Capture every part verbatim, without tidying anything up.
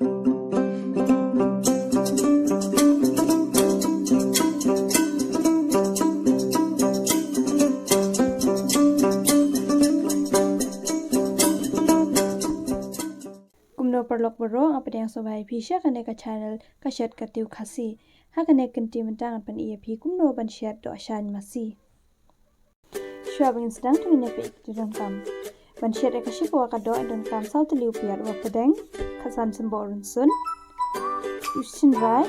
Kumno paralok baroh, nga pdiang sngewbha ïa phi sha kane ka channel Ka Shet Ka Tiew Khasi. Ha kane ka kynti mynta ngan pyni ïa phi kumno ban shet dohshain masi. Shuwa ba ngin sdang, to ngin ïa peit ki jingdonkam. Ban shet ïa ka shiphew ka doh donkam saw tylli u piat uba pdeng, khatsan symboh rynsun, u shynrai,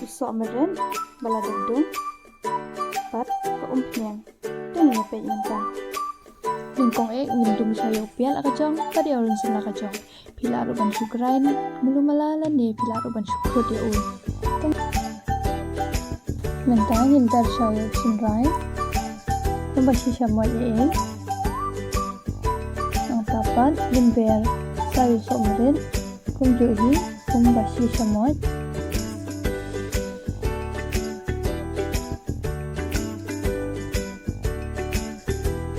u sohmarit ba la dep dung, bad ka umphniang. To ngin ïa peit mynta. Nyngkong eh ngin dung sha ïa u piat la ka jong bad ïa u rynsun la ka jong. Phi lah ruh ban shu grind mluh mala lane phi lah ruh ban shu khrud ïa u. Mynta ngin ber sha ïa u shynrai kumba shi shamoit ïa i. Nangta pat ngin ber sha ïa u sohmarit kumjuh hi kumba shi shamoit.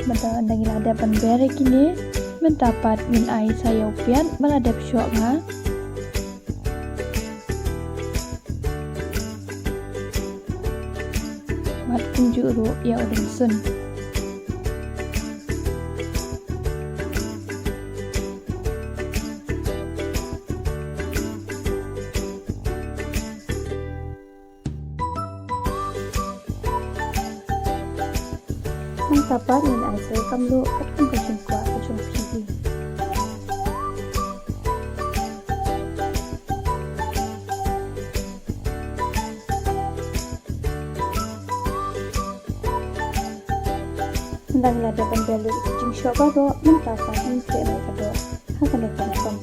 Mynta ynda ngi la dep ban ber ïa kine, mynta pat ngin ai sha ïa u piat ba la dep shoh nga. Bad kumjuh ruh ïa u rynsun. Nangta pat ngin ai sa ïa ka mluh katkum ka jingkwah ka jong phi hi. Ynda ngi la dep ban ber lut ïa ki jingshoh baroh, mynta pat ngin khleh noh ïa ka doh ha kane ka rukom.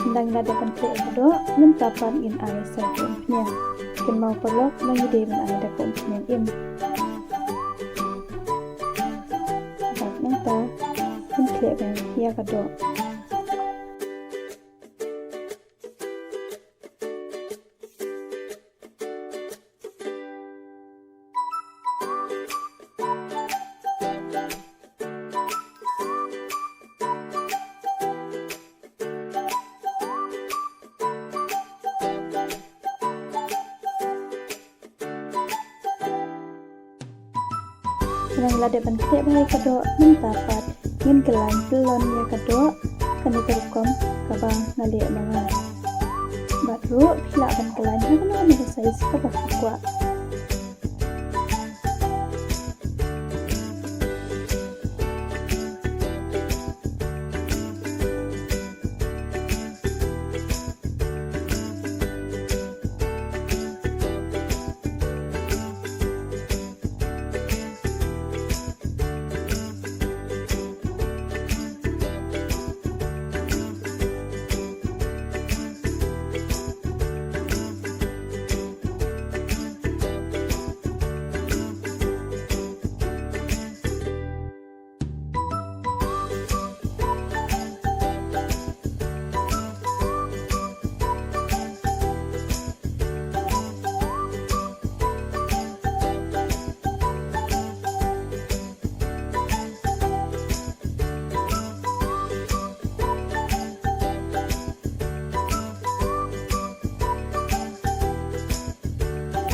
Ynda ngi la dep ban khleh ïa ka doh, mynta pat ngin ai sa ïa ka umphniang. Kynmaw paralok, ba ngi dei ban ai da ka umphniang im. Bad nangta ngin khleh biang ïa ka doh. Ynda ngi la dep ban khleh bha ïa ka doh, mynta pat ngin khlaiñ pyllun ïa ka doh, kane ka rukom kaba nga leh ma nga. Bad ruh phi lah ban khlaiñ ha kano kano ka size kaba phi kwah.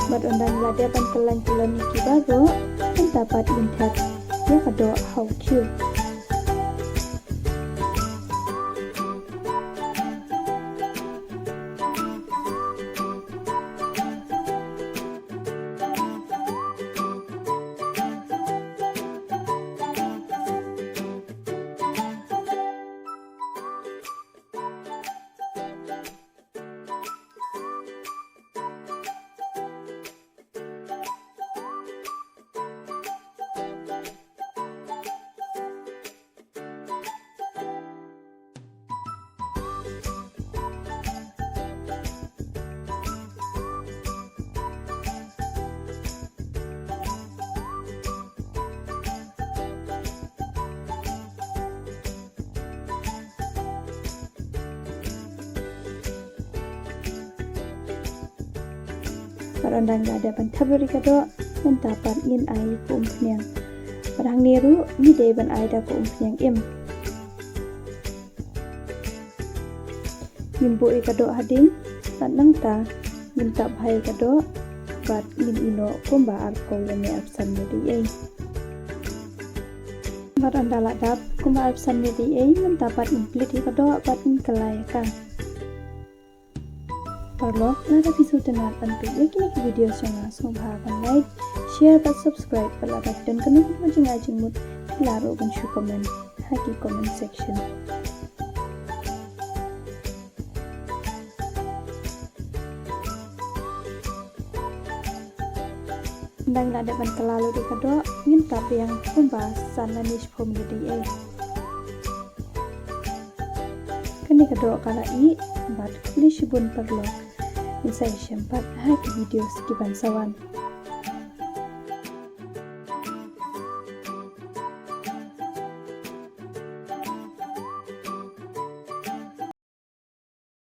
Bad ynda ngi la dep ban khlaiñ pyllun ïa ki baroh, mynta pat ngin thet ïa ka doh ha u khiew. Bad ynda ngi la dep ban thep lut ïa ka doh, mynta pat ngin ai ka umphniang. Bad hangne ruh ngi dei ban ai da ka umphniang im. Ngin buh ïa ka doh ha ding bad nangta ngin tap bha ïa ka doh bad ngin ïehnoh kumba arphew lane arphew san minit ei. Bad ynda la dap kumba arphew san minit ei, mynta pat ngin plie ïa ka doh bad ngin kylla ïa ka. Paralok, lada phi sngewtynnat ban peit ïa kine ki video jong nga, sngewbha ban like, share bad subscribe bad lada phi don kano kano ka jingai jingmut phi lah ruh ban shu comment ha ki comment section. Ynda ngi la dep ban kylla lut ïa ka doh, ngin tap biang kumba san lane shiphew minit ei. Kane ka doh ka la ih bad khublei shibun paralok. Ngin sa ïashem pat ha ki video kiban sa wan.